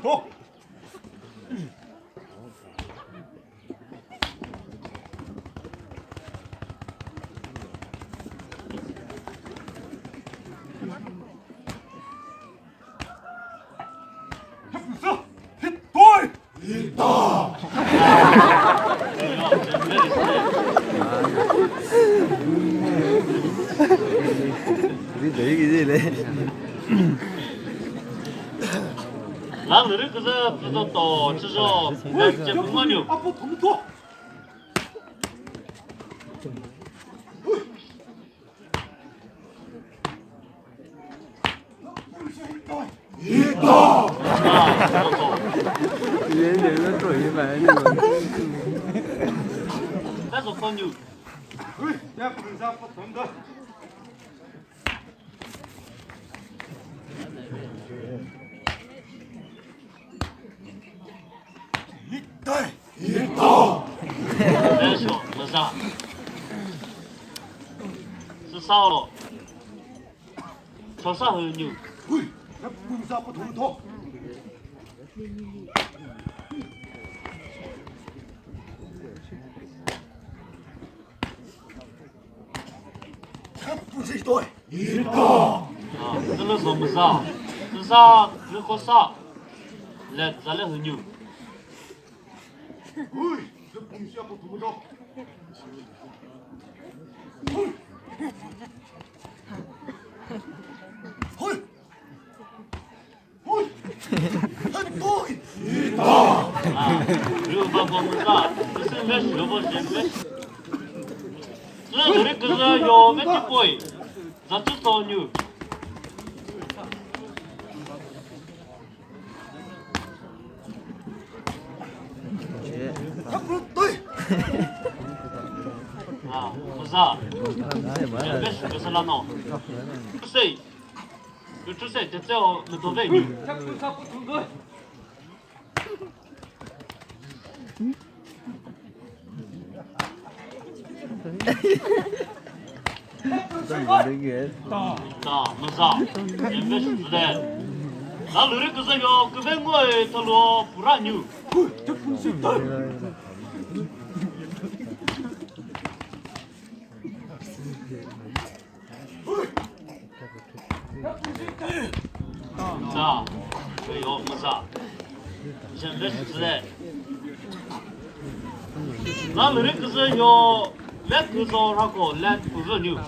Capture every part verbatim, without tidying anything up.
Go. Lan lürü küzü pütü to, chüzho, bence bunganyo. Süsa lo. Chosa hünyu. Aa, tülü so müsa. Süsa, lü kosa. Let, zale hünyu. Ta, müza. Yembe shizüle. La lüri küzü yo, küve ngoyi talo pura nyu. Za, yo, müza. Yembe shizüle. La lüri küzü yo, let küzü rako, let küzü nyu.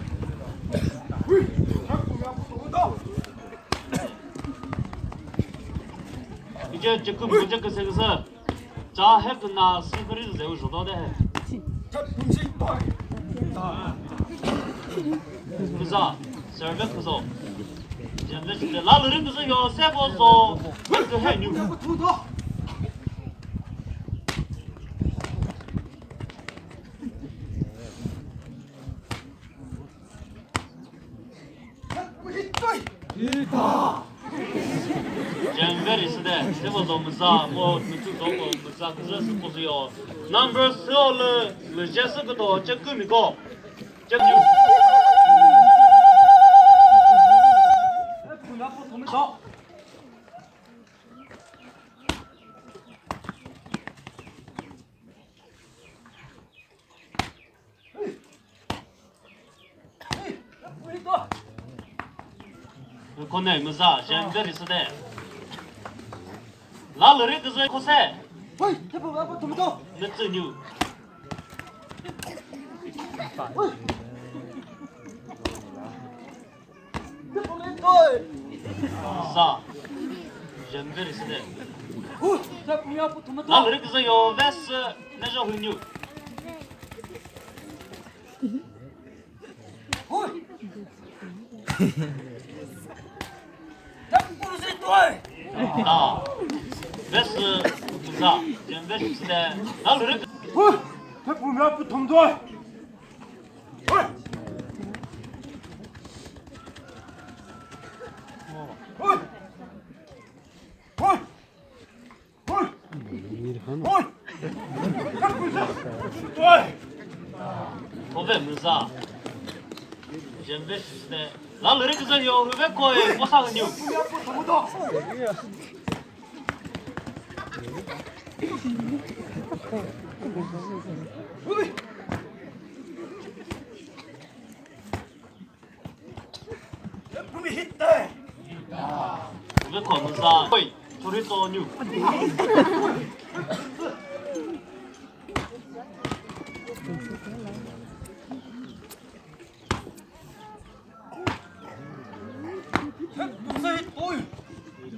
Ije jeküm, jeküm seküsü. Cha he küna sü kürü zeu zhodo de he. Küza, serve küzo. Jembe shinde la lüri küzü yo se bozo. Kü he nyu. Jembe riside, sebo zo müza, mo mütü zo mo müza, küzü sü kuzuyo. Number sü o lü, lü jesi küdo, che kümiko. Che kü. Kone müza, jembe riside. La lüri küzü kose. Hoi, tepu, tepu, tumi to. Mütsü nyu. Hoi. Sa. Jembe riside. Hu, sa puya pu thuma to. La lüri küzü yo ves, ne jo hünyu. Hu. Sa pu si to. Ta. Ves, sa. Jembe riside. La lüri. Hu, sa puya pu thuma to. Ove müza. Jembe siste. La lüri küzü yo, hüve koy, posa nyu. Ve khon za. Oi, chori to nyu.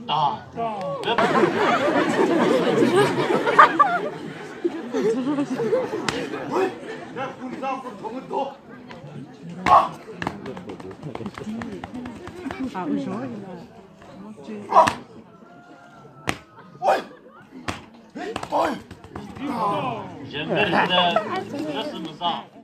Ta. Jembe de, nasıl mı sa?